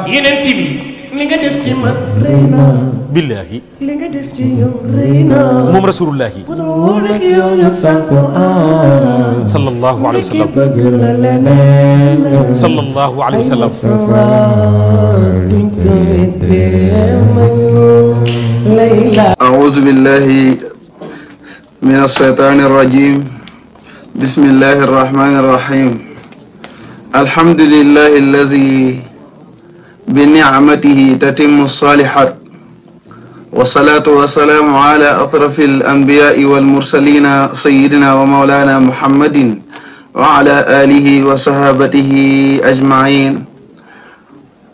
yeneen bi li nga def ci man rëy na billaahi li nga def ci yow rëy na moom rasulullahi bu dul woon ak yow ñu sànko sallallahu alayhi wa sallam bëgg la leneen sallallahu alayhi wa sallam أعوذ بالله من الشيطان الرجيم بسم الله الرحمن الرحيم الحمد لله الذي بنعمته تتم الصالحات والصلاة والسلام على أطرف الأنبياء والمرسلين سيدنا ومولانا محمد وعلى آله وصحابته أجمعين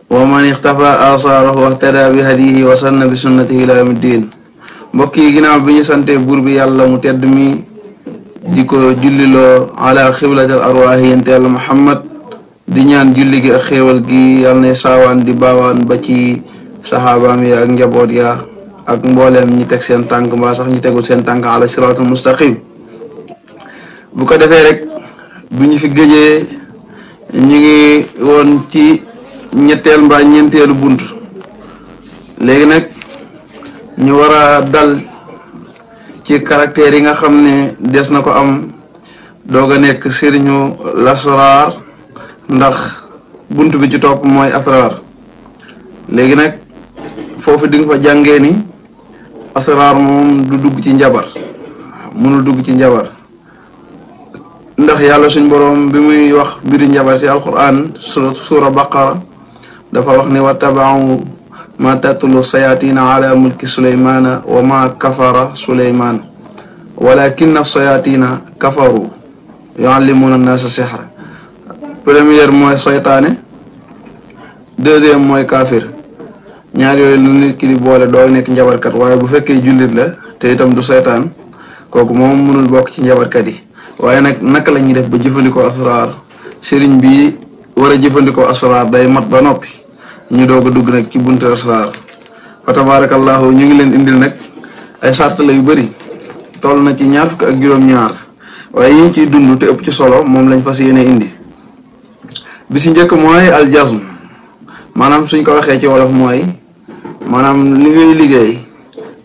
ومن اختفى آثاره واهتدى بهديه وسن بسنته إلى يوم الدين. mbokk yi ginnaaw bi ñu sante buur bi yàlla mu tedd mi di ko julliloo ala xiblatal arwaahi yonent yàlla Muhammad di ñaan julli gi ak xéewal gi yàlla na saawaan di baawaan ba ci saxaabaam yi ak njaboot ya ak mbooleem ñi teg seen tànk mbaa sax ñi tegul seen tànk ala siraatul mustaqim. bu ko defee rek bu ñu fi gëjee ñu ngi woon ci ñetteel mbaa ñeenteelu bunt léegi nag ñu war a dal ci caractère yi nga xam ne des na ko am doog a nekk sëriñu lasraar ndax bunt bi ci topp mooy asraar. léegi nag foofu di nga fa jàngee ni asraar moom du dugg ci njabar, mënul dugg ci njabar ndax yàlla suñ boroom bi muy wax mbiri njabar ci alquran suura baqara dafa wax ni wattaba'u ma tatlu sayatina ala mulki sulaymana wa ma kafara sulayman walakinna sayatina kafaru yuallimuna nasa sihra. première mooy seytaane, deuxième mooy kaafir. ñaar yooyu lu nit ki di boole doo nekk njabarkat, waaye bu fekkee jullit la te itam du seytaan kooku moom mënul bokk ci njabarkat yi. waaye nag naka la ñuy def ba jëfandikoo asraar? sëriñ bi war a jëfandikoo asraar day mat ba noppi ñu doog a dugg nag ci buntu asraar. fa tabarakallahu ñu ngi leen indil nag ay sart la yu bëri, toll na ci 20 ak juróom-ñaar, waaye yi ñu ciy dund te ëpp ci solo moom lañ fas yéene indi. bi si njëkk mooy aljazm, maanaam suñ ko waxee ci wolof mooy maanaam li ngay liggéey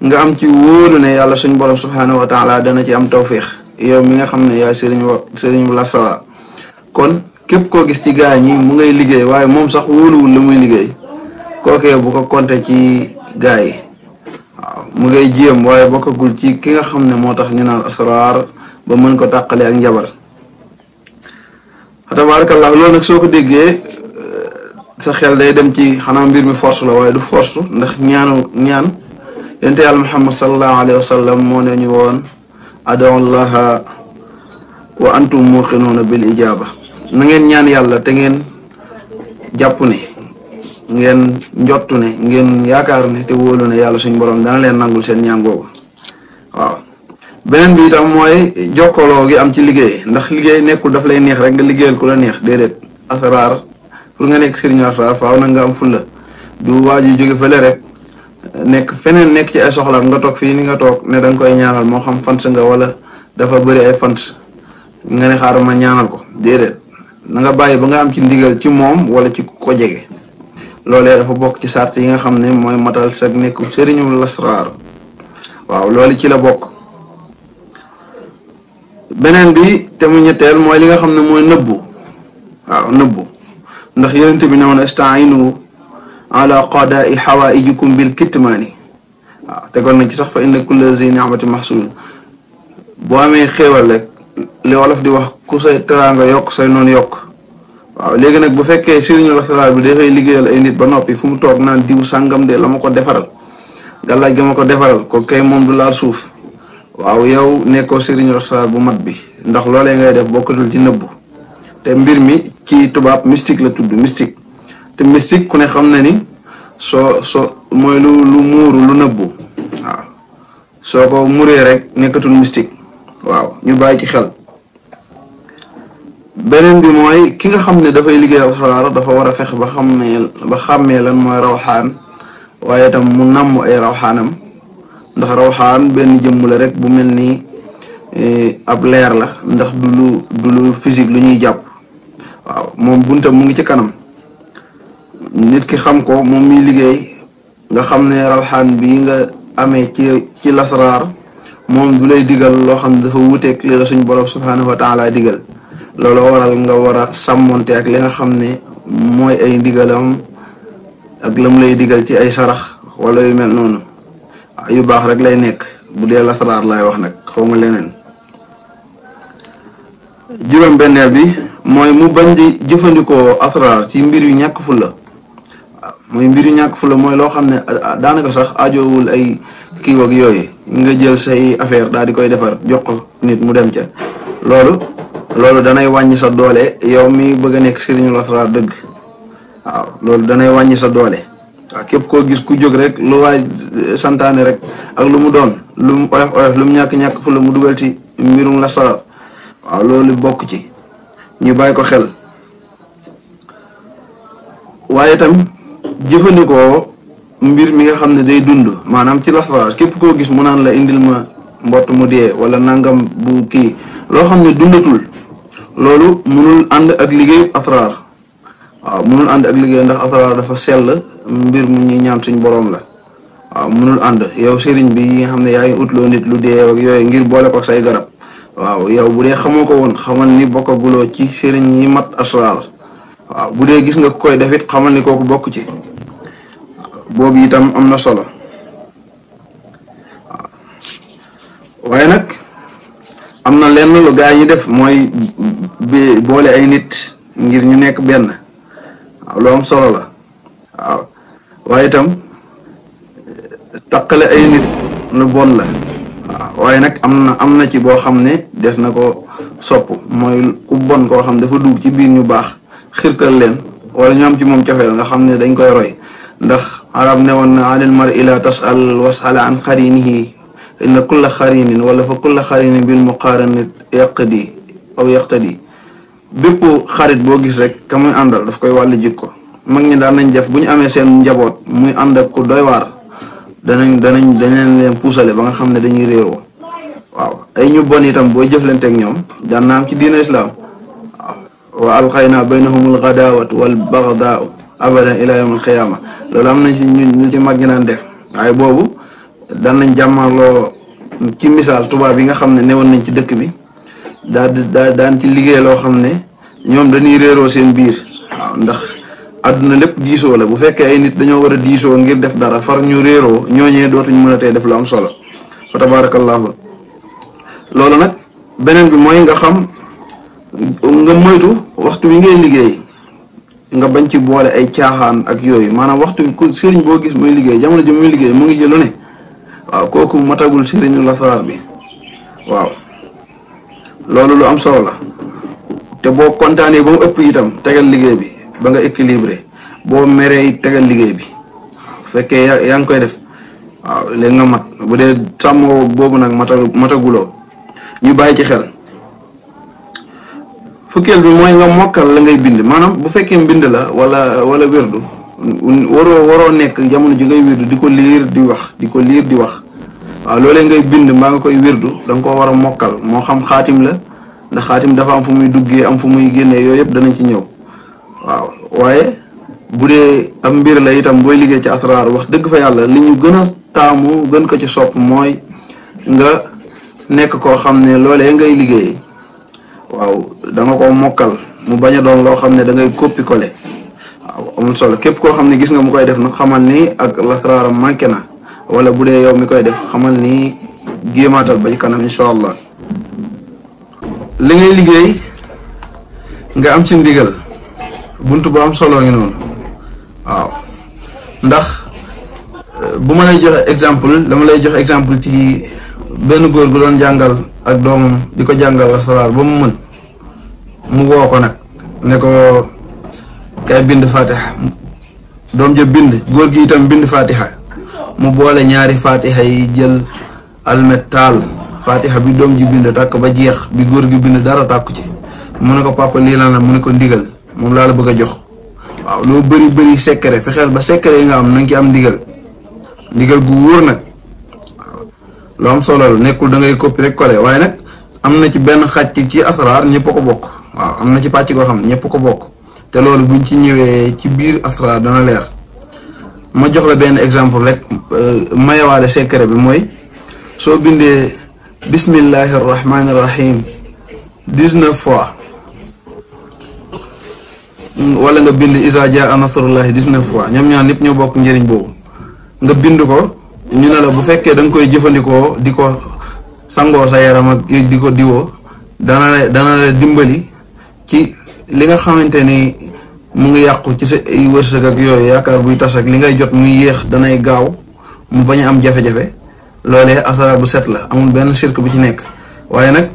nga am ci wóolu ne yàlla suñ borom subhanahu wa taala dana ci am tawfiix yow mi nga xam ne yaay sëriñ lasraar. kon képp koo gis ci gaa ñi mu ngay liggéey waaye moom sax wóoluwul la muy liggéey, kookee bu ko compter ci gaa yi. waaw mu ngay jéem waaye bokkagul ci ki nga xam ne moo tax ñu naan asraar ba mën ko tàqale ak njabar. tabarakallah loolu nag soo ko déggee sa xel day dem ci xanaa mbir mi force la, waaye du force ndax ñaan yonent yàlla Muhammad sallallahu alayhi wa sallam moo ne ñu woon ad'ullaha wa antum muqinuuna bil ijaaba. na ngeen ñaan yàlla te ngeen jàpp ne, ngeen njottu ne, ngeen yaakaar ne te wóolu ne yàlla suñ borom dana leen nangul seen ñaan googu. waaw beneen bi itam mooy jokkaloo gi am ci liggéey, ndax liggéey nekkul daf lay neex rek nga liggéeyal ku la neex, déedéet. asraar pour nga nekk sëriñ asraar faaw nag nga am fulla. du waa ji jóge fële rek nekk feneen nekk ci ay soxlaam nga toog fii ni nga toog ne da nga koy ñaanal, moo xam fans nga wala dafa bëri ay fans nga ne xaaral ma ñaanal ko, déedéet. na nga bàyyi ba nga am ci ndigal ci moom wala ci ko jege. loolee dafa bokk ci sart yi nga xam ne mooy matal sag nekk sëriñu lasraar. waaw loolu ci la bokk. beneen bi te mu ñetteel mooy li nga xam ne mooy nëbbu. waaw nëbbu ndax yonent bi ne woon ista'iinu ala qadaa'i hawaa'ijikum bil kitmaani. waaw tegoon na ci sax fa inna kulla zi ni'mati mahsuud. boo amee xéewal rek li wolof di wax ku say teraanga yokk say noonu yokk. waaw léegi nag bu fekkee sëriñu lasraar bi dafay liggéeyal ay nit ba noppi fu mu toog naan diw sàngam de la ma ko defaral, gàllaaj ga ma ko defaral, ko kay moom du laal suuf. waaw yow nekkoo sëriñu lasraar bu mat bi, ndax loolee ngay def bokkatul ci nëbbu. te mbir mi ci tubaab mystique la tudd, mystique. te mystique ku ne xam na ni soo mooy lu muuru lu nëbbu. waaw soo ko muree rek nekkatul mystique. waaw ñu bàyyi ci xel. beneen bi mooy ki nga xam ne dafay liggéey asraar dafa war a fexe ba xàmmee lan mooy rawxaan, waaye itam mu namm ay rawxaanam, ndax rawxaan benn jëmm la rek bu mel ni ab leer la, ndax du lu physique lu ñuy jàpp. waaw moom buntam mu ngi ci kanam. nit ki xam ko moom miy liggéey nga xam ne rawxaan bii nga amee ci lasraar moom du lay digal loo xam ne dafa wuteeg li la suñ borom subhanahu wa taala digal loolu waral nga war a sàmmonte ak li nga xam ne mooy ay ndigalam ak lam lay digal ci ay sarax wala yu mel noonu yu baax rek lay nekk bu dee lasraar lay wax nag xaw ma leneen. juróom-benneel bi mooy mu bañ di jëfandikoo asraar ci mbir yu ñàkk fulla waaw mooy mbir yu ñàkk fulla mooy loo xam ne daanaka sax ajoowul ay kii ak yooyu nga jël say affaire daal di koy defar jox ko nit mu dem ca loolu danay wàññi sa doole yow mi bëgg a nekk sëriñu lasraar dëgg waaw loolu danay wàññi sa doole waaw képp koo gis ku jóg rek lu waay santaane rek ak lu mu doon lu mu oyof lu mu ñàkk fulla mu dugal ci mbirum lasraar waaw loolu bokk ci ñu bàyyi ko xel waaye itam jëfandikoo mbir mi nga xam ne day dund maanaam ci lasraar képp koo gis mu naan la indil ma mbott mu dee wala nangam bu kii loo xam ne dundatul loolu mënul ànd ak liggéey asraar waaw mënul ànd ak liggéey ndax asraar dafa sell mbir mu ñuy ñaan suñ boroom la waaw mënul ànd yow sëriñ bi yi nga xam ne yaa ngi utloo nit lu dee ak yooyu ngir boole ko say garab waaw yow bu dee xamoo ko woon xamal ni bokkaguloo ci sëriñ yi mat asraar waaw bu dee gis nga koy def it xamal ni kooku bokk ci boobu itam am na solo waaw waaye nag am na lenn lu gaa yi def mooy boole ay nit ngir ñu nekk benn waaw lu am solo la waaw waaye itam taqale ay nit lu bon la waaw waaye nag am na ci boo xam ne des na ko sopp mooy ku bon koo xam dafa dugg ci biir ñu baax xirtal leen wala ñu am ci moom cofeel nga xam ne dañ koy roy ndax arab ne woon na anil mar ila tasal wasal an xarinihi inna kulla xarinin wala fa kulla xarinin bil muqaarani yaqtadi bépp xarit boo gis rek ka muy àndal daf koy wàllu jikko mag ñi daan nañ def bu ñu amee seen njaboot muy ànd ak ku doy waar danañ leen puusale ba nga xam ne dañuy réeroo waaw ay ñu bon itam booy jëflanteeg ñoom daan na am ci diina islaam waaw wa alxayna baynahumul gadaawat wal bagdaa abadan ila yawmil xiyaama loolu am nañ ci ñu ci mag ñi daan def waaye boobu daan nañ jàmmarloo ci misaal tubaab yi nga xam ne newoon nañ ci dëkk bi daan ci liggéey loo xam ne ñoom dañuy réeroo seen biir waaw ndax àdduna lépp diisoo la bu fekkee ay nit dañoo war a diisoo ngir def dara far ñu réeroo ñooñee dootuñ mën a tey def lu am solo fa tabarakallahu loolu nag beneen bi mooy nga xam nga moytu waxtu wi ngay liggéey nga bañ ci boole ay caaxaan ak yooyu maanaam waxtu wi ku sëriñ boo gis muy liggéey jamono ji muy liggéey mu ngi ci lu ne waaw kooku matagul sëriñu lasraar bi waaw loolu lu am solo la te boo kontaanee ba mu ëpp itam tegal liggéey bi ba nga équilibré boo meree tegal liggéey bi fekkee yaa ngi koy def waaw léegi nga mat bu dee sàmmoo boobu nag mataguloo ñu bàyyi ci xel. fukkeel bi mooy nga mokkal la ngay bind maanaam bu fekkee mbind la wala wérdu waroo nekk jamono ji ngay wirdu di ko liir di wax waaw loolee ngay bind mbaa nga koy wirdu da nga koo war a mokkal moo xam xaatim la ndax xaatim dafa am fu muy duggee am fu muy génnee yooyu yëpp danañ ci ñëw waaw waaye bu dee am mbir la itam booy liggéey ci asraar wax dëgg fa yàlla li ñu gën a taamu gën ko ci sopp mooy nga nekk koo xam ne loolee ngay liggéey waaw da nga ko mokkal mu bañ a doon loo xam ne da ngay coppi coller waaw amul solo képp koo xam ne gis nga mu koy def nag xamal ni ak lasraaram manqué na wala bu dee yow mi koy def xamal ni géemaatal ba ci kanam incha allah. li ngay liggéey nga am ci ndigal buntu bu am solo ngi noonu waaw ndax bu ma lay joxe exemple dama lay jox exemple ci benn góor gu doon jàngal ak doomam di ko jàngal lasraar ba mu mën mu woo ko nag ne ko kay bind fatiha doom ja bind góor gi itam bind fatiha mu boole ñaari fatiha yi jël almet taal fatiha bi doom ji bind tàkk ba jeex bi góor gi bind dara tàkku ci mu ne ko papa lii lan la mu ne ko ndigal moom laa la bëgg a jox waaw loo bëri secret fexeel ba secret yi nga am na nga ci am ndigal gu wóor nag waaw lu am solo la nekkul da ngay coppi rek coller waaye nag am na ci benn xàcc ci asraar ñëpp ko bokk waaw am na ci pàcc koo xam ñëpp ko bokk te loolu buñ ci ñëwee ci biir asraar dana leer. ma jox la benn exemple rek mayewaale secret bi mooy soo bindee bismillahi rahmaani rahim 19 fois wala nga bind isa jaa nasrullahi 19 fois ñoom ñaar ñëpp ñoo bokk njëriñ boobu nga bind ko ñu ne la bu fekkee da nga koy jëfandikoo di ko sangoo sa yaram ak di ko diwoo dana la dimbali ci li nga xamante ni mu ngi yàqu ci sa ay wërsëg ak yooyu yaakaar buy tas ak li ngay jot muy yéex danay gaaw mu bañ a am jafe-jafe loolee asaraar bu set la amul benn shirk bu ci nekk. waaye nag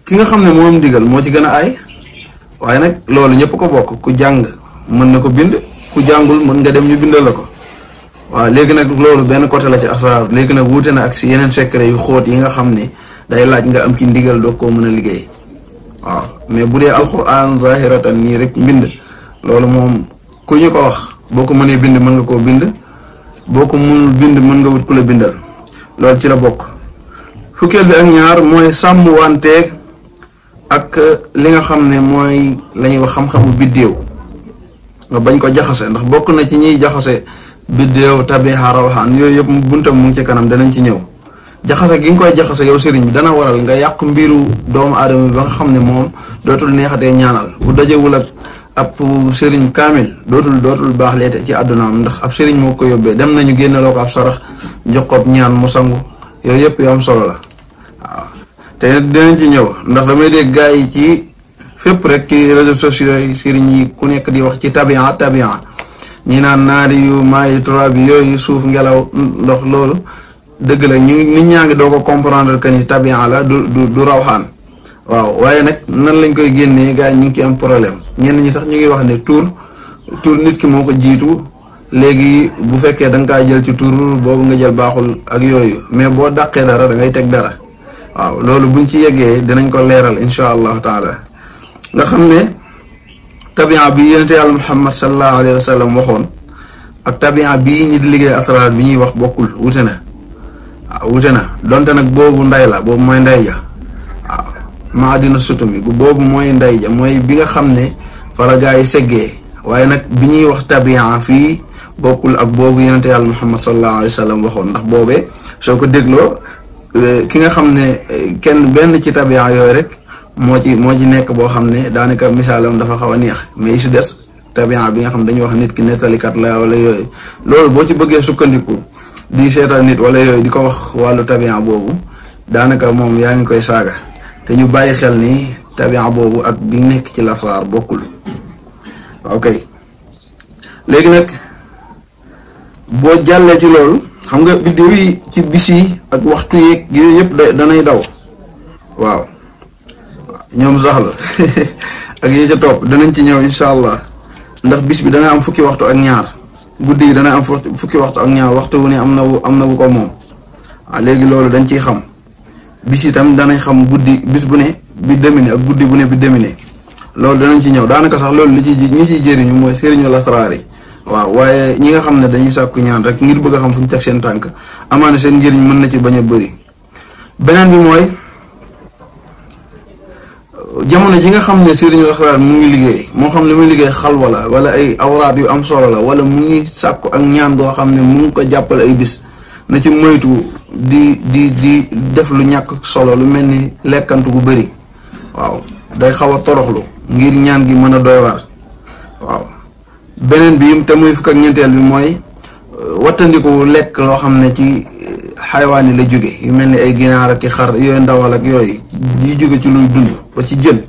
ki nga xam ne moo am ndigal moo ci gën a aay waaye nag loolu ñëpp ko bokk ku jàng mën na ko bind ku jàngul mën nga dem ñu bindal la ko waaw léegi nag loolu benn côté la ci asaraar léegi nag wuute na ak si yeneen secret yu xóot yi nga xam ne day laaj nga am ci ndigal doo koo mën a liggéey waaw mais bu dee alquran zahiratan nii rek mbind loolu moom ku ñu ko wax boo ko mënee bind mën nga koo bind boo ko mënul bind mën nga wut ku la bindal loolu ci la bokk. fukkeel bi ak ñaar mooy sàmm wanteeg ak li nga xam ne mooy la ñuy wax xam-xamu biddéew nga bañ ko jaxase ndax bokk na ci ñiy jaxase biddéew tabiha rawxaan yooyu yëpp buntam mu ngi ci kanam danañ ci ñëw. jaxase gi nga koy jaxase yow sëriñ bi dana waral nga yàq mbiru doomu aadama bi ba nga xam ne moom dootul neexatee ñaanal bu dajewul ak ab sëriñ kaamil dootul baax leete ci àddunaam ndax ab sëriñ moo ko yóbbee dem nañu génneloo ko ab sarax jox ko ñaan mu sangu yooyu yëpp yu am solo la waaw te dinañ ci ñëw ndax damay dégg gars yi ci fépp rek ci réseaux sociaux yi sëriñ yi ku nekk di wax ci tabian ñi naan naari yu maayi turaab bi yooyu suuf ngelaw ndox loolu dëgg la nit ñaa ngi doo ko comprendre que ni tabian la du rawxaan waaw waaye nag nan lañ koy génnee gars yi ñu ngi ci am problème ñenn ñi sax ñu ngi wax ne tur nit ki moo ko jiitu léegi bu fekkee da nga kaa jël ci tur boobu nga jël baaxul ak yooyu mais boo dàqee dara da ngay teg dara waaw loolu buñ ci yeggee dinañ ko leeral insha allahu taala nga xam ne tabian bi yonente yàlla Muhammad sallallahu alayhi wa sallam waxoon ak tabian bii ñi di liggéey asraar bi ñuy wax bokkul wute na wute na donte nag boobu nday la boobu mooy nday ja waaw maadina sutumi boobu mooy nday ja mooy bi nga xam ne fara gaa yi seggee waaye nag bi ñuy wax tabian fii bokkul ak boobu yonente yàlla Muhammad sallallahu alayhi wa sallam waxoon ndax boobee soo ko dégloo ki nga xam ne benn ci tabian yooyu rek moo ci nekk boo xam ne daanaka misaalam dafa xaw a neex mais si des tabian bi nga xam dañuy wax nit ki nettalikat la wala yooyu loolu boo ci bëggee sukkandiku di seetal nit wala yooyu di ko wax wàllu tabian boobu daanaka moom yaa ngi koy saaga te ñu bàyyi xel ni tabian boobu ak bi nekk ci lasraar bokkul ok léegi nag boo jàllee ci loolu xam nga biddew yi ci bis yi ak waxtu yeeg yooyu yëpp danay daw waaw ñoom sax la ak yi ca topp danañ ci ñëw insha allah ndax bis bi dana am fukki waxtu ak ñaar guddi gi dana am fukki waxtu ak ñaar waxtu wu ne am na wu ko moom waaw léegi loolu dañ ciy xam bis itam danañ xam guddi bis bu ne bi demine ak guddi bu ne bi demine loolu danañ ci ñëw daanaka sax loolu ñi ciy jëriñu mooy sëriñu lasraar yi waaw waaye ñi nga xam ne dañuy sàkku ñaan rek ngir bëgg a xam fu ñu teg seen tànk amaana seen njëriñ mën na ci bañ a bëri. beneen bi mooy jamono ji nga xam ne sëriñu lasraar mu ngi liggéey moo xam ne muy liggéey xalwa la wala ay awraat yu am solo la wala mu ngi sàkku ak ñaan goo xam ne mu ngi ko jàppale ay bis na ci moytu di def lu ñàkk solo lu mel ni lekkantu gu bëri waaw day xaw a toroxlu ngir ñaan gi mën a doy war waaw. beneen bi te muy fukk ak ñeenteel bi mooy wattandiku lekk loo xam ne ci xaywaan yi la jóge yu mel ni ay ginaar ak xar yooyu ndawal ak yooyu yu jóge ci luy dund ba ci jën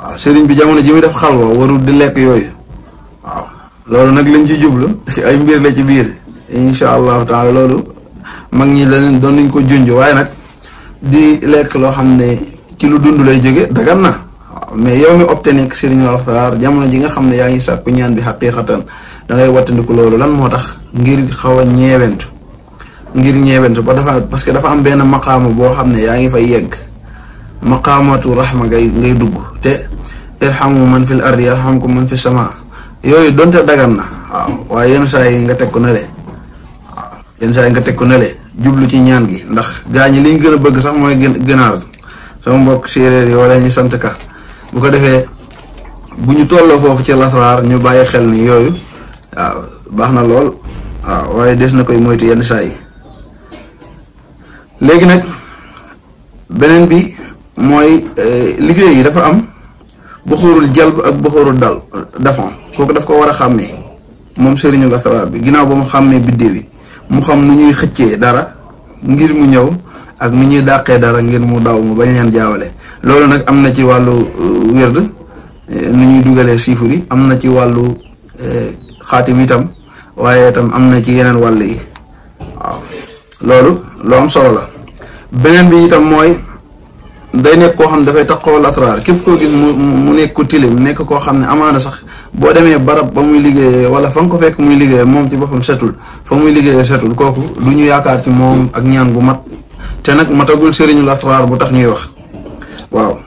waaw sëriñ bi jamono ji muy def xalwa warul di lekk yooyu waaw loolu nag lañ ci jublu ay mbir la ci biir insha allahu taala loolu mag ñi leneen doon nañ ko junj waaye nag di lekk loo xam ne ci lu dund lay jóge dagan na waaw mais yow mi opté nekk sëriñ lasraar jamono ji nga xam ne yaa ngi sàkku ñaan bi xaqiqatan da ngay wattandiku loolu lan moo tax ngir xaw a ñeewentu ba dafa parce que dafa am benn maqaama boo xam ne yaa ngi fay yegg maqaamatu rahma ngay dugg te irhamu man fil ardi yarhamkum man fis sama yooyu donte dagan na waaw waaye yenn saa yi nga teg ko nale waaw yenn saa yi nga teg ko nale jublu ci ñaan gi ndax gaa ñi liñ gën a bëgg sax mooy gënaar sama mbokk séeréer yi wala ñu sant ka bu ko defee bu ñu tolloo foofu ci lasraar ñu bàyyi xel ni yooyu waaw baax na lool waaw waaye des na koy moytu yenn saa yi. léegi nag beneen bi mooy liggéey yi dafa am buxurul jalb ak buxurul dafan kooku daf ko war a xàmmee moom sëriñu lasraar bi ginnaaw ba mu xàmmee biddéew yi mu xam nu ñuy xëccee dara ngir mu ñëw ak nu ñuy dàqee dara ngir mu daw mu bañ leen jaawale. loolu nag am na ci wàllu wérd nu ñuy dugalee siifur yi, am na ci wàllu xaatim itam, waaye itam am na ci yeneen wàll yi waaw loolu lu am solo la. beneen bi itam mooy day nekk koo xam ne dafay taxawal asraar, képp koo gis mu nekk ku tilim, nekk koo xam ne amaana sax boo demee barab ba muy liggéeyee wala fa nga ko fekk muy liggéeyee moom ci boppam setul, fa muy liggéeyee setul, kooku du ñu yaakaar ci moom ak ñaan gu mat, te nag matagul sëriñul asraar bu tax ñuy wax. waaw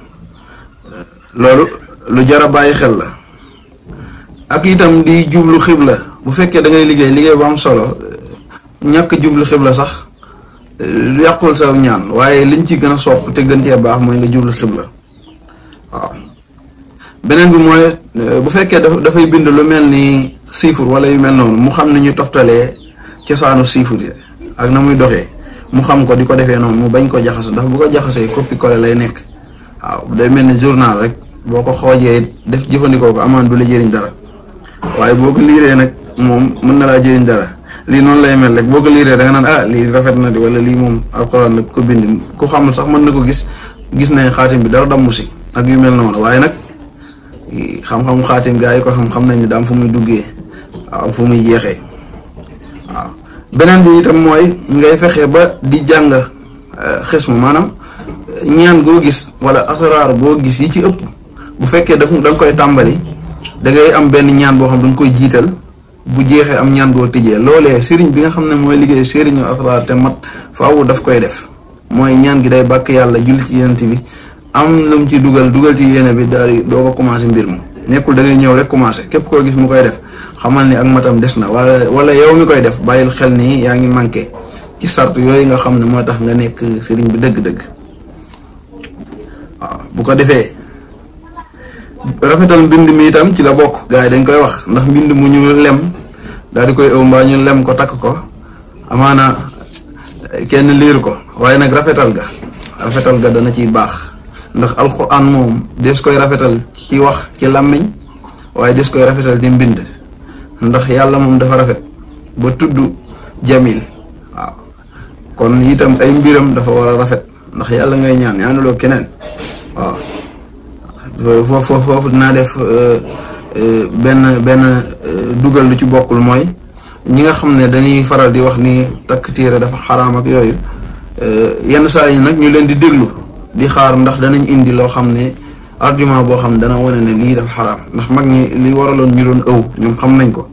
loolu lu jar a bàyyi xel la. ak itam di jublu xibla, bu fekkee da ngay liggéey bu am solo, ñàkk jublu xibla sax lu yàqul saw ñaan, waaye liñ ci gën a sopp te gën cee baax mooy nga jublu xibla. waaw beneen bi mooy bu fekkee dafay bind lu mel ni siifur wala yu mel noonu, mu xam ne ñu toftalee cosaanu siifur yi ak na muy doxee, mu xam ko di ko defee noonu, mu bañ ko jaxase, ndax bu ko jaxasee copie collé lay nekk. waaw day mel ni journal rek, boo ko xoojee def jëfandikoo ko amaan du la jëriñ dara, waaye boo ko liiree nag moom mën na laa jëriñ dara. lii noonu lay mel rek, boo ko liiree da nga naan lii rafet na di, wala lii moom alxuraan nag ko bind, ku xamul sax mën na ko gis nañ xaatim bi dara damm si ak yu mel noonu. waaye nag xam-xam xaatim gaa yi ko xam nañ ne daam fu muy duggee waaw fu muy jeexee. waaw beneen bi itam mooy ngay fexe ba di jàng xismu, maanaam ñaan goo gis wala asraar boo gis yi ci ëpp, bu fekkee da nga koy tàmbali, da ngay am benn ñaan boo xam da nga koy jiital, bu jeexee am ñaan boo tijjee. loolee sëriñ bi nga xam ne mooy liggéey sëriñu asraar te mat faawu daf koy def, mooy ñaan gi day bàkk yàlla, julli ci yonent bi, am lu mu ci dugal ci yéene bi, daal di doo ko commencé mbir mu nekkul da ngay ñëw rek commencé. képp koo gis mu koy def xamal ni ak matam des na, wala yow mi koy def bàyyil xel ni yaa ngi manqué ci sart yooyu nga xam ne moo tax nga nekk sëriñ bi dëgg-dëgg. waaw bu ko defee rafetal mbind mi itam ci la bokk. gars yi dañ koy wax, ndax mbind mu ñu lem daal di koy ëw mbaa ñu lem ko takk ko, amaana kenn liir ko, waaye nag rafetal ga dana ciy baax, ndax alxuraan moom des koy rafetal ci wax ci làmmiñ, waaye des koy rafetal di mbind, ndax yàlla moom dafa rafet ba tudd jamil. waaw kon itam ay mbiram dafa war a rafet, ndax yàlla ngay ñaanuloo keneen. waaw foofu dinaa def benn dugal lu ci bokkul, mooy ñi nga xam ne dañuy faral di wax ni takk téere dafa xaraam ak yooyu, yenn saa yi nag ñu leen di déglu di xaar ndax danañ indi loo xam ne argument boo xam ne dana wane ne lii dafa xaraam, ndax mag ñi li waraloon ñu doon ëw ñoom xam nañ ko,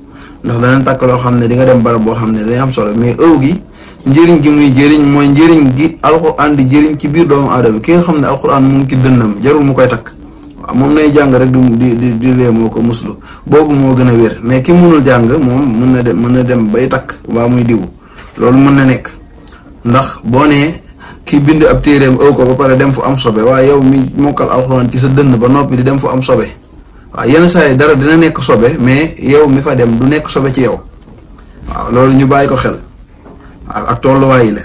ndax danañ takk loo xam ne di nga dem barab boo xam ne dañuy am solo, mais ëw gi njëriñ gi muy jëriñ mooy njëriñ gi alxuraan di jëriñ ci biir doomu aadama. ki nga xam ne alxuraan mu ngi ci dënnam jarul mu koy takk, waaw moom nay jàng rek di lee moo ko muslu, boobu moo gën a wér. mais ki mënul jàng moom mën na dem bay takk waa muy diwu, loolu mën na nekk, ndax boo nee ki bind ab téeréem ëw ko ba pare dem fu am sobe, waaye yow mi mokkal alxuraan ci sa dënn ba noppi di dem fu am sobe, waaw yenn saa yi dara dina nekk sobe mais yow mi fa dem du nekk sobe ci yow. waaw loolu ñu bàyyi ko xel ak tolluwaay yi la.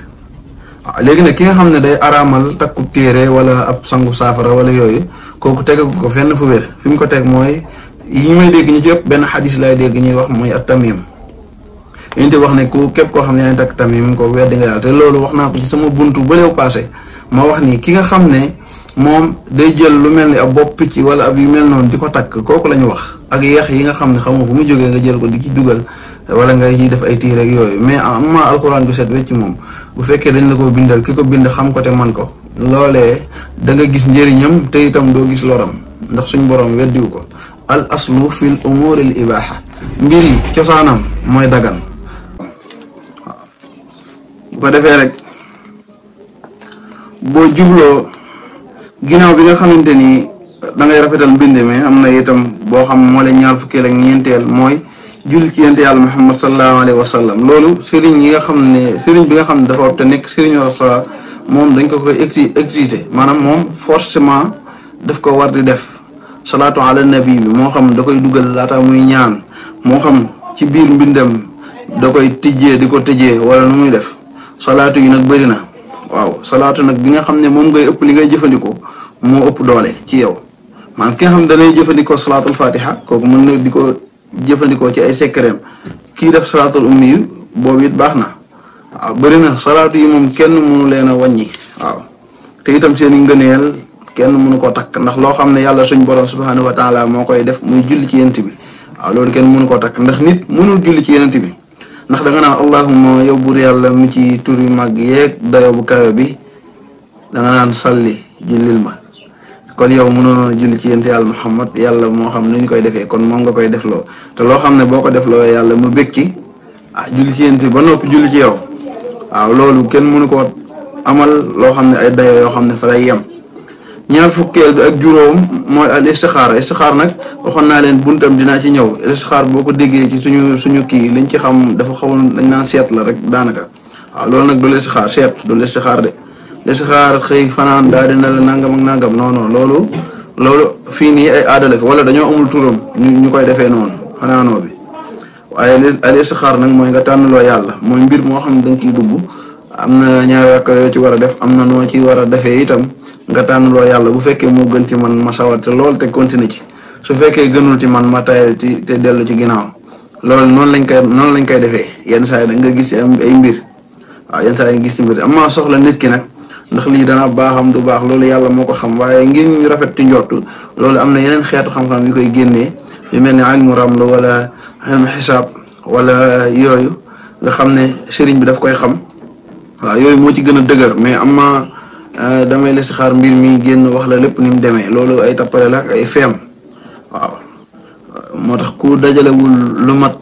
waaw léegi nag ki nga xam ne day araamal takku téere wala ab sangu saafara wala yooyu, kooku teg ko fenn fu wér. fi mu ko teg mooy yi may dégg ñi ci ëpp benn xadis lay dégg ñuy wax mooy at tamim. ñu te wax ne ku képp koo xam ne yaa ngi takk tamim ko weddi nga yàlla, te loolu wax naa ko ci sama buntu ba léew passé. ma wax ni ki nga xam ne moom day jël lu mel ni ab bopp picc wala ab yu mel noonu di ko takk, kooku la ñu wax. ak yeex yi nga xam ne xamoo fu mu jógee nga jël ko di ci dugal, wala nga ciy def ay tiir ak yooyu. mais amma alxuraan gu set wecc moom, bu fekkee dañ la ko bindal, ki ko bind xam ko te man ko, loolee da nga gis njëriñam te itam doo gis loram, ndax suñ borom weddiwu ko. al aslu fil umuril ibaha, mbir yi cosaanam mooy dagan. bu ko defee rek boo jubloo ginnaaw bi nga xamante ni da ngay rafetal mbind mi, am na itam boo xam moo leen ñaar fukkeel ak ñeenteel, mooy julli ci yonent yàlla Muhammad sallallahu alayhi wa sallam. loolu sëriñ bi nga xam ne dafa war te nekk sëriñu Rasul, moom dañ ko koy excité, maanaam moom forcément daf ko war di def, salaatu ala nabi bi moo xam da koy dugal laata muy ñaan moo xam ci biir mbindam da koy tijjee di ko tëjee wala nu muy def salaatu yi nag bëri na waaw salaatu nag bi nga xam ne moom ngay ëpp li ngay jëfandikoo moo ëpp doole ci yow maanaam ki nga xam ne danay jëfandikoo salaatul fatiha kooku mën na di ko jëfandikoo ci ay secret kii def salaatul ummi yu boobu it baax na waaw bëri na salaatu yi moom kenn mënu leen a wàññi waaw te itam seen i ngëneel kenn mënu koo takk ndax loo xam ne yàlla suñ borom subhanahu wa taala moo koy def muy julli ci yonent bi waaw loolu kenn mënu koo takk ndax nit mënul julli ci yonent bi ndax da nga naan allahumma yow buur yàlla mu ci tur yu mag yeeg dayo bu kawe bi da nga naan salli jullil ma kon yow mënoo julli ci yonent yàlla Muhammad yàlla moo xam nu ñu koy defee kon moom nga koy defloo te loo xam ne boo ko defloo yàlla mu bég ci julli ci yonent ba noppi julli ci yow waaw loolu kenn mënu koo amal loo xam ne ay dayo yoo xam ne fa lay yem ñaar fukkeel bi ak juróom mooy al istixaar nag waxoon naa leen buntam dinaa ci ñëw istixaar boo ko déggee ci suñu kii liñ ci xam dafa xawoon dañ naan seet la rek daanaka waaw loolu nag du listixaar seet du listixaar de listixaar xëy fanaan daal dina la nangam ak nangam non loolu fii nii ay aada la fi wala dañoo amul turam ñu koy defee noonu fanaanoo bi waaye al istixaar nag mooy nga tànnaloo yàlla mooy mbir moo xam ne da nga ciy dugg am na ñaari rakk yoo ci war a def am na noo ci war a defee itam nga tànnaloo yàlla bu fekkee moo gën ci man ma sawarte lool te continuer ci su fekkee gënul ci man ma tayal ci te dellu ci ginnaaw loolu noonu lañ koy defee yenn saa yi da nga gis ci ay mbir waaw yenn saa yi nga gis ci mbir am maa soxla nit ki nag ndax lii dana baaxam du baax loolu yàlla moo ko xam waaye ngir ñu rafet ci njortu loolu am na yeneen xeetu xam-xam yu koy génnee yu mel ni ilmu ramlu wala ilmu xisaab wala yooyu nga xam ne sëriñ bi daf koy xam waaw yooyu moo ci gën a dëgër mais am ma damay listixaar mbir mi génn wax la lépp ni mu demee loolu ay tappale la ak ay feem waaw moo tax ku dajalewul lu mat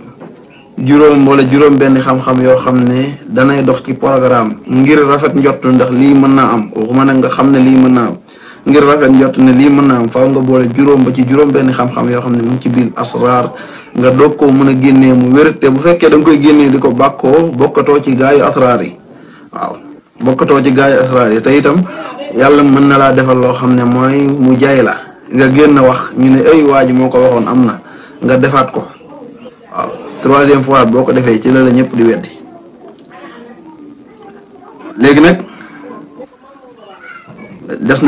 juróom wala juróom benn xam-xam yoo xam ne danay dox ci programme ngir rafet njott ndax lii mën naa am waxuma nag nga xam ne lii mën naa am ngir rafet njott ne lii mën naa am faaw nga boole juróom ba ci juróom benn xam-xam yoo xam ne mu ngi ci biir asraar nga doog koo mën a génnee mu wér te bu fekkee da nga koy génnee di ko bàkkoo bokkatoo ci gaayu asraar yi waaw bokkatoo ci gaayu asraar yi te itam yàlla mën na laa defal loo xam ne mooy mu jaay la nga génn wax ñu ne ay waa ji moo ko waxoon am na nga defaat ko waaw troisième fois boo ko defee ci la la ñëpp di weddi léegi nag des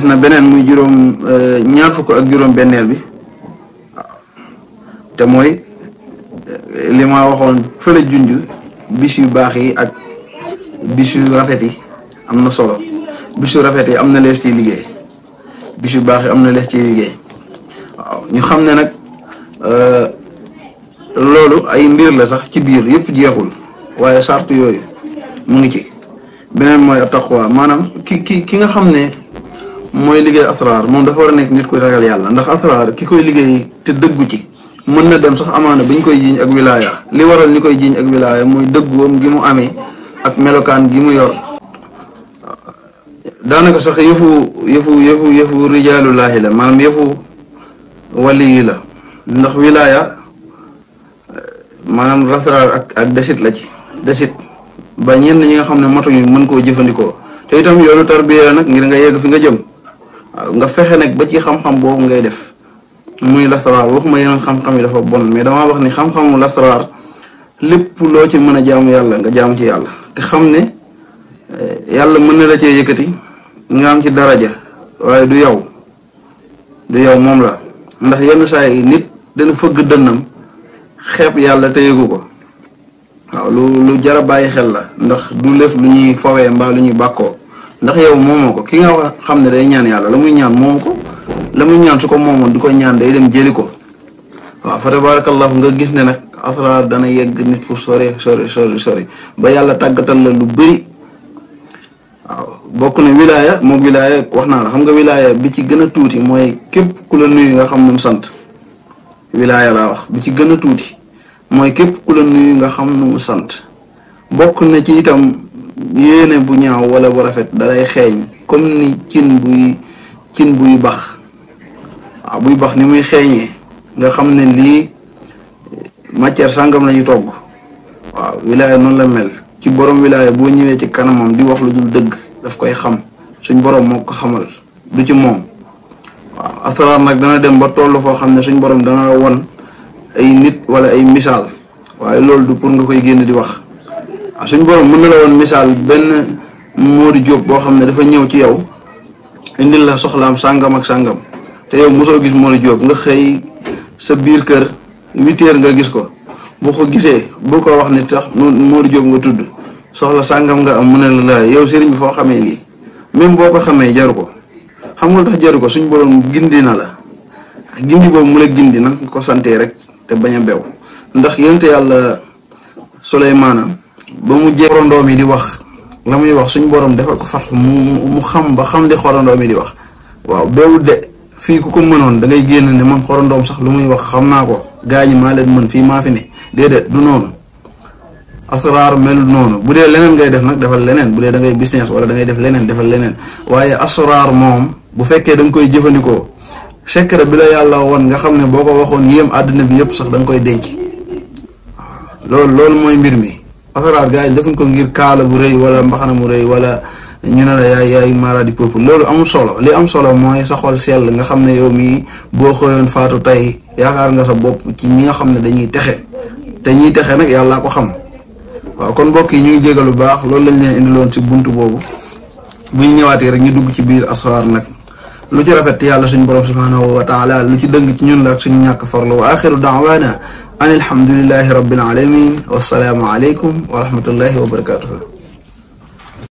na beneen muy juróom ñaar fukk ak juróom benneel bi waaw te mooy li ma waxoon fële junj bis yu baax yi ak bis yu rafet yi am na solo bis yu rafet yi am na lees ciy liggéey bis yu baax yi am na lees ciy liggéey waaw ñu xam ne nag loolu ay mbir la sax ci biir yëpp jeexul waaye sart yooyu mu ngi ci beneen mooy taqwa maanaam ki nga xam ne mooy liggéey asraar moom dafa war a nekk nit kuy ragal yàlla ndax asraar ki koy liggéey te dëggu ci mën na dem sax amaana bañ koy jiiñ ak wilaaya li waral ñu koy jiiñ ak wilaaya mooy dëggoom gi mu amee ak melokaan gi mu yor daanaka sax yëfu rijaalullaahi la maanaam yëfu wali yi la ndax wilaaya maanaam asraar ak desit la ci desit ba ñenn ñi nga xam ne matuñu mën koo jëfandikoo te itam yoonu tarbiya nag ngir nga yegg fi nga jëm waaw nga fexe nag ba ci xam-xam boobu ngay def muy lasraar waxuma yeneen xam-xam yi dafa bon mais damaa wax ni xam-xamu lasraar lépp loo ci mën a jaamu yàlla nga jaamu ci yàlla te xam ne yàlla mën na la cee yëkkati nga am ci daraja waaye du yow moom la ndax yenn saa yi nit dana fëgg dënnam xeeb yàlla te yëgu ko waaw lu jara bàyyi xel la ndax du lef lu ñuy fawee mbaa lu ñuy bàkkoo ndax yow moomoo ko ki nga xam ne day ñaan yàlla la muy ñaan moomu ko la muy ñaan su ko moomoon du ko ñaan day dem jëli ko waaw fa tabarakallahu nga gis ne nag asraar dana yegg nit fu sori ba yàlla tàggatal la lu bëri waaw bokk na wilaaya moom wilaaya wax naa la xam nga wilaaya bi ci gën a tuuti mooy képp ku la nuyu nga xam nu mu sant wilaaya laa wax bi ci gën a tuuti mooy képp ku la nuyu nga xam nu mu sant bokk na ci itam yéene bu ñaaw wala bu rafet dalay xeeñ comme ni cin buy bax waaw buy bax ni muy xeeñee nga xam ne lii matière sàngam la ñuy togg waaw wilaaya noonu la mel ci borom wilaaya boo ñëwee ci kanamam di wax lu dul dëgg daf koy xam suñ borom moo ko xamal du ci moom waaw asraar nag dana dem ba toll foo xam ne suñ borom dana la won ay nit wala ay misaal waaye loolu du pour nga koy génn di wax waaw suñ borom mën na la woon misaal benn Modou Diop boo xam ne dafa ñëw ci yow indil la soxlaam sàngam ak sàngam te yow mosoo gis Modou Diop nga xëy sa biir kër 8 heures nga gis ko boo ko gisee boo ko wax ni tax Modou Diop nga tudd soxla sàngam nga am mu ne la yow sëriñ bi foo xamee lii même boo ko xamee jaru ko xam nga tax jaru ko suñ borom gindi na la gindi boobu mu la gindi nag nga ko santee rek te bañ a bew ndax yonente yàlla Suleymaana ba mu jee xorondoom yi di wax la muy wax suñ borom defal ko fat mu xam ba xam li xorondoom yi di wax waaw beewut de fii ku ko mënoon da ngay génn ne man xorondoom sax lu muy wax xam naa ko gaañi maa leen mën fii maa fi ne déedéet du noonu asraar melu noonu bu dee leneen ngay def nag defal leneen bu dee da ngay business wala da ngay def leneen defal leneen waaye asraar moom bu fekkee da nga koy jëfandikoo secret bi la yàlla woon nga xam ne boo ko waxoon yéem àddina bi yëpp sax da nga koy denc waaw loolu mooy mbir mi asraar gars yi defuñ ko ngir kaala bu rëy wala mbaxana mu rëy wala ñu ne la yaay maladie peuple loolu amul solo li am solo mooy sa xol sell nga xam ne yow mii boo xëyoon faatu tey yaakaar nga sa bopp ci ñi nga xam ne dañuy texe te ñiy texe nag yàllaa ko xam waaw kon mbokk yi ñu ngi jégal lu baax loolu lañ leen indiloon ci buntu boobu bu ñu ñëwaatee rek ñu dugg ci biir asraar nag lu ci rafet yàlla suñu borom subhanahu wa taala lu ci dëng ci ñun la ak suñu ñàkk farlu wa axiru daawaana an alhamdulillahi rabbil alamin wassalaamu aleykum wa rahmatullahi wa barakatuhu